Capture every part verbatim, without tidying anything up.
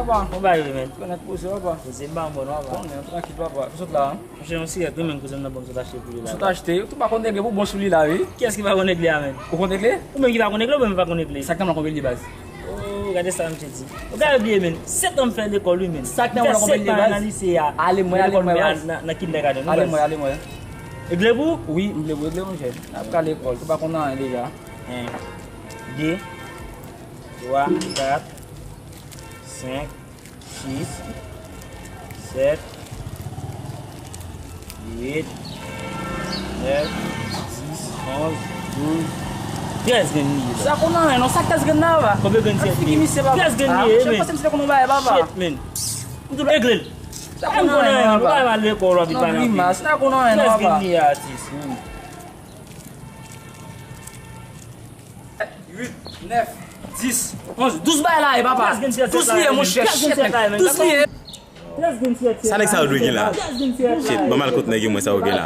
Bon bagay, men. Konnen poze, papa. Poze, m pa bon, non, papa. Konnen, trankil, papa. Sot la, hein? Monchè, yon sirèt, wi, men kouzen m nan ban m sot achte pou li la. Sot achte, ou tou pa konn regle pou bon sou li la, wi. Kiyès ki pa konn regle a, men? Ou konn regle? Ou menm ki pa konn regle, ou menm pa konn regle. Sa k nan men konbyen l ye, baz? Oh, gade sa, misye di. Ou gade bliye, men. Sèt an m fè lekòl, wi, men. Sa k nan men konbyen l ye, baz? M fè sèt an nan lise a. Ale, mwen, ale, mwen, baz. Nan, nan kindergarten, wi, baz. Ale, mwen, ale, mwen. Regle pou? Wi, m vle regle, monchè. N ap ka lekòl, tou pa konn anyen deja. En, de, twa, kat, senk, sis, sèt, uit, nèf, dis, onz, douz, trèz grenn li ye la. Sa konn anyen, non, sa trèz grenn la, papa? Konbyen grenn sèt li ye? Trèz grenn li ye, men. Shit, men. Sa konn anyen, non, papa. M tou regle l. Sa konn anyen, non, papa. Ou pa al lekòl, w ap vin pale anpil. Grimas, sa konn anyen, non, papa. Trèz grenn li ye, atis. Uit, nèf, dis, onz, douz bagay la ye, papa. Douz li ye, monchè. Shit, men. Douz li ye. Sa nèg sa yo dwe gen la? Shit, ban m al kot nèg yo, mwen, sa yo gen la.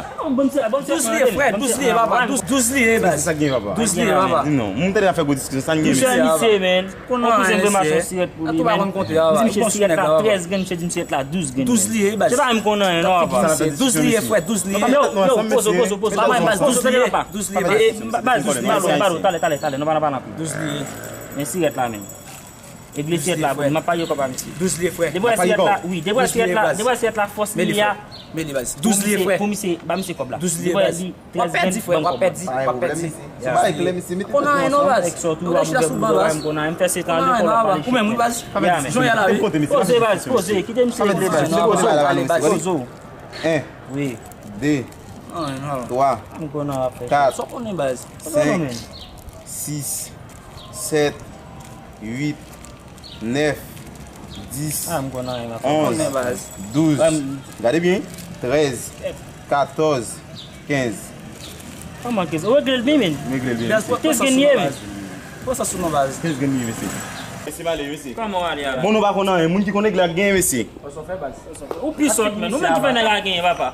Douz li ye, frè. Douz li ye, papa. Douz, douz li ye, baz. Sa gen, papa? Douz li ye, papa. Non, moun tande ap fè gwo diskisyon, sa n gen, mesye. Misye, men. Konnen kouzen m te mache yon sirèt pou li, men. Misye sirèt la trèz grenn, misye di m sirèt la douz grenn. Douz li ye, baz. Se pa menm konnen, non, papa. Douz li ye, frè, douz li ye. Yo, yo, poze, poze, poze, poze, baz, douz li ye, douz li ye, baz. Baz, douz li ye, baz, talè, talè, talè, nou pa nan pale anpil. Douz li ye. Men sirèt la, men. Regle sirèt la, bon, m ap pale kòb a misye. Douz li ye, frè. Depi w wè sirèt la, wi, depi w wè sirèt la, depi w wè sirèt la, fòs li a. Mele, frè. Mele, baz. Douz li ye, frè. Pou misye, ba misye kòb la. Douz li ye, baz. Trèz grenn, ban m kòb la. W ap pèdi, frè, w ap pèdi. Se bagay klè, mesye, mete tèt nou ansanm. Ou konnen anyen, non, baz. Ou rete la sou ban, baz. Ou menm, wi, baz. Jan y a la, wi. Poze, baz, poze. Kite misye regle, baz. Poze w. En. Wi. De. Twa. Kat. Senk. Sis. Sèt. Uit. Nèf, dis, onz, douz, gade byen, trèz, katòz, kenz. Kòman kenz? Ou regle l byen, men. Regle l byen, mesye. Kenz grenn li ye, men. Pran sa sou non, baz. Kenz grenn li ye, mesye. Mesye, m ale, mesye. Kòman w ale a la? Bon, nou pa konn anyen. Moun ki konn regle a genyen, mesye. Ou pi sòt, men. Ou menm ki fè nèg la genyen, papa.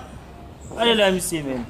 Ale la, misye, men.